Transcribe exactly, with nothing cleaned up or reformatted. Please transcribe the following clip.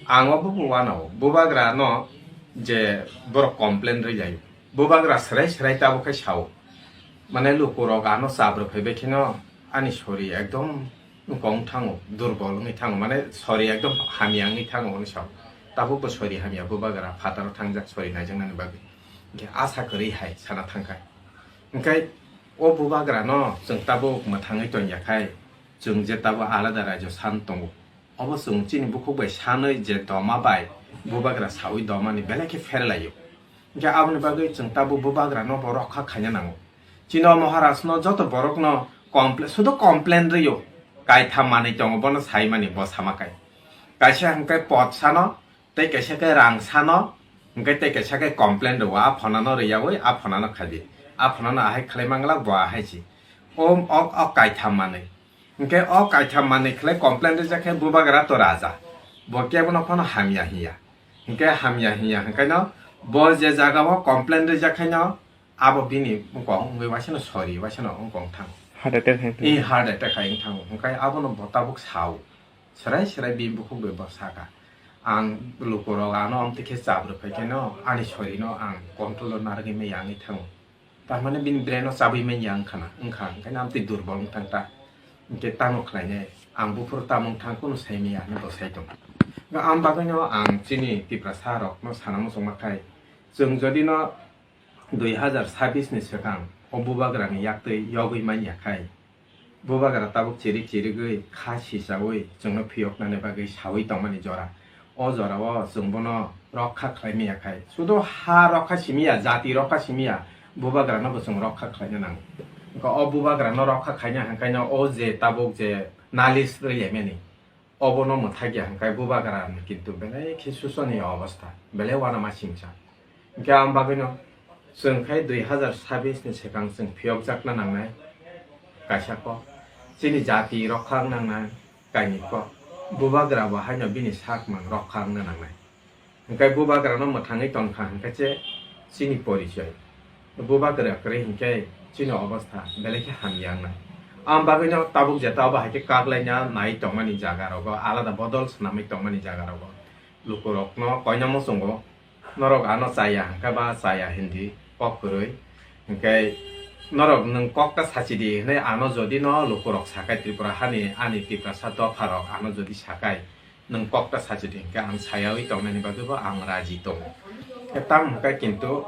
Ang obo bo uanao, bubagra no je borok complain rwjai, bubagra srai srai tabuk khe sao, mane lukurok ano chap rwphai bai kheno ani sori ekdom wngkong thango, durbol wngwi thango, mane sori ekdom hamya wngwi thango hwnwi sao. Tabuk bo sori hamya, bubagra phataro thangjak sori naijaknani bagwi. Hinkhe asa kwrwi hai sana thangkha. Hinkhe o bubagra no chwng tabuk mwthangwi tongya khai, chwng je tabuk alada rajyo san tongo. Obo chwng chini bukhuk bai sanwi je doma bai bubagra sawi domani belai khe pherlaio. Hinkhe aboni bagwi chwng tabuk bubagra no bo rokha khaina nango. Chini o Maharaj no joto borok no compla-, sudo complain rwio. Kaitham manwi tongo bono saimani bo sama kai. Kaisa hinkhe pot sano, tei kaisa khe rang sano, hinkhe tei kaisa khe complain rwo, a phonano rwyawi a phonano khaidi. A phonano ahai khlai mangla bo ahai si. O, o, o kaitham manwi. Hinkhe o kaitham manwi khlai complain rijak khe bubagra to raja. Bo kebono phano hamya hinya. Hinkhe hamya hinya hinkhaino bo je jagao complain rijak khaino abo bini wngkong wngwi waisano sori, waisano wngkong thang. Heart attack hai. I heart attack hai wngthang. Hinkhe abono bo tabuk sao. Srai srai bini bukhuk bai bo saka. Ang lukurok ano amtwi khe chap rwphai kheno ani sorino ang control o narwgwi maya wngwi thango. Tamani bini brain o chabwi manya wngkhana, wngkha, hinkhe amtwi durbol wngthang ta. Hinkhe tamo khlainai, ang buphuru tamo wngthang kunu saimaya hinwi bo sai tongo. Ang bagwino ang chini Tiprasa rokno sana muchungma khai, chwng jodi no dui hazar sabis ni swkang o bubagrani yaktwi yogwi manya khai, bubagra tabuk chirik chirigwi kha sichawi chwngno phiyoknani bagwi sawi tongmani jora. O jorao chwng bono rokha khlai maya khai. Sudo ha rokha simiya, jati rokha simiya, bubagrano bo chwng rokha khlaina nango. Wngkha o bubagrano rokha khaina hwnkhaino o je tabuk je nalis rwlaimani, obono mwthakya hwnkhe bubagra kintu belai khe susoniyo obostha, belai uanama singcha. Hinkhe ang bagwino chwng khai dui hazar sabis ni swkang chwng phiyokjakna nangnai kaisa kok. Chini jati rokha wng nangnai kainwi kok. Bubagra bo haino bini sak mang rokha wngna nangnai. Hinkhe bubagrano mwthangwi tongkha hinkhe se chini porichoi. Bubagra kwrwi hinkhe chini obostha belai khe hamya wngnai. Ang bagwino tabuk jeta obo hai khe kaklaina nai tongmani jaga rogo, alada bodol swnamwi tongmani jaga rogo. Lukurokno koina muchungo, norok ano chaya hwnkhe ba chaya hindi kok kwrwi. Hinkhe norok nwng kokta sachidi hwnwi ano jodi no lukurok sakai Tripura hani ani Tiprasa dopharok ano jodi sakai nwng kokta sachidi hinkhe ang sayawi tongnani bagwibo ang raji tongo. Tamo hwnkhe kintu